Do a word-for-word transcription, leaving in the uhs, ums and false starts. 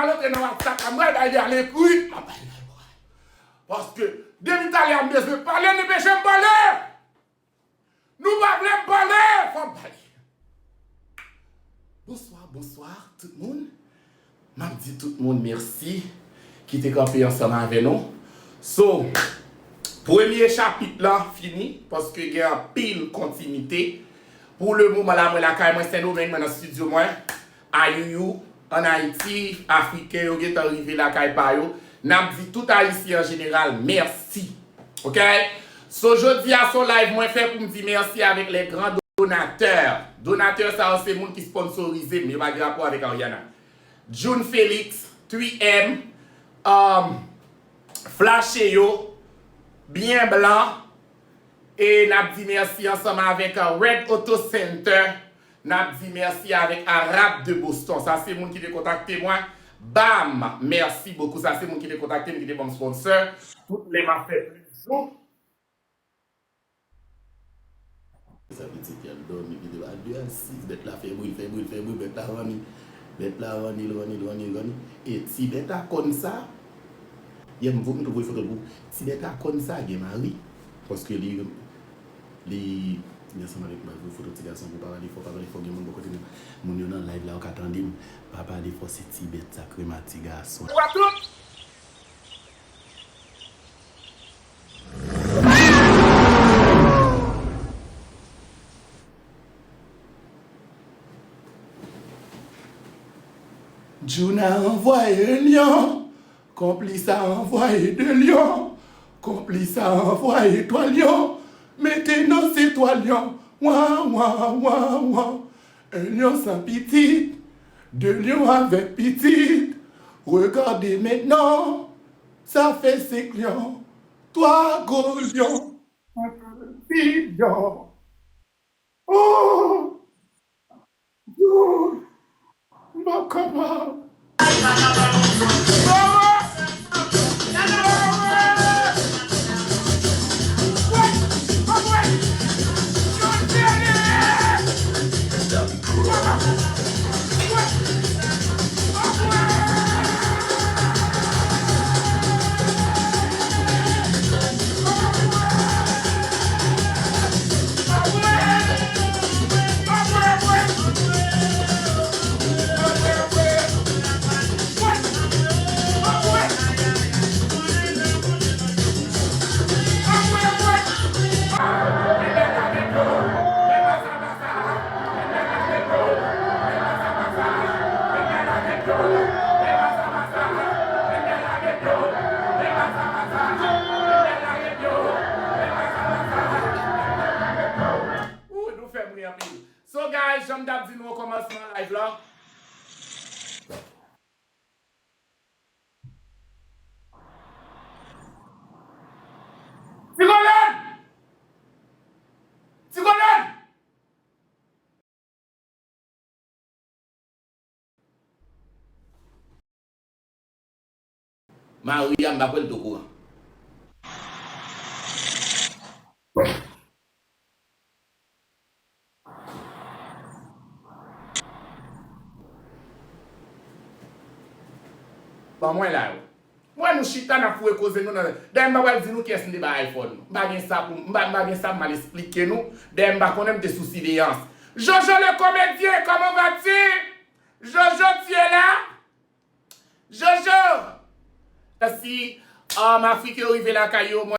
al antre nan WhatsApp la, m pral bay li al ekri. M ap bay li al oral. Paske depi talè a m bezwen pale, li anpeche m pale. Nou pa vle m pale, fò m pale. Bonswa, bonswa tout moun. M ap di tout moun mèsi ki te kanpe ansanm avè nou. So, premye chapit lan fini, paske gen anpil kontinite. Pou le moman la, mwen lakay mwen Sendomeng, mwen nan estidyo mwen. Ayouyou, ann Ayiti, Afriken yo gentan rive lakay pa yo. N ap di tout Ayisyen an jeneral mèsi. Oke? So, jodi a, se yon live mwen fè pou m di mèsi avèk les grands donateurs. Donatè sa yo se moun ki sponsorize m, yo pa gen rapò avèk Ariana. June Felix, Three M, um, Flashe yo, Byen Blan, e n ap di mèsi ansanm avèk, uh, Red Auto Center, n ap di mèsi avèk Arab de Boston. Sa se moun ki te kontakte mwen. Bam! Mèsi bokou. Sa se moun ki te kontakte m, ki te ban m sponsor. Tout lè m ap fè plis jou. Sa pitit li al dòmi, li te ba de a sis, bèt la fè bri, fè bri, fè bri, bèt la ranni. Bèt la ranni, ranni, ranni, ranni. E ti bèt a kòn sa, yè m vo-, m tou voye foto l pou ou. Ti bèt a kòn sa gen mari. Paske li, li, li ansanm avèk m, voye foto ti gason pou pa pale fò, pa pale fò, gen moun bò kote nou. Moun yo nan live la, yo ka tande m. Pa pale fò, se ti bèt sa krema ti gason. Ou wè tout? Djouna anvwaye lyon, konplis a anvwaye de lyon, konplis a anvwaye twa lyon, mete nan se twa lyon, wan, wan, wan, wan. Un lion sans pitit, deux lions avec pitit, regardez maintenant, ça fait cinq lions, trois gros lions, un petit lion. Oh! Dieu, m pa kapab. Ooh, nou fè m ri anpil. So, guys, jan m t ap di nou o kòmansman live la. Ti Kolòn! Ti Kolòn! Maria, m pa kwè l te okouran. Ban mwen la yo. Mwen nou chita n ap foure koze nou nan. Dayè m pa pral di nou kiyès m te bay iPhone. M pa gen sa pou m pa, m pa gen sa pou m al esplike nou. Dayè m pa konnen m te sou siveyans. Jojo le comédien, comment vas-tu? Jojo, tu es là? Jojo! Mèsi. Um, Afrik yo rive lakay yo. Mwen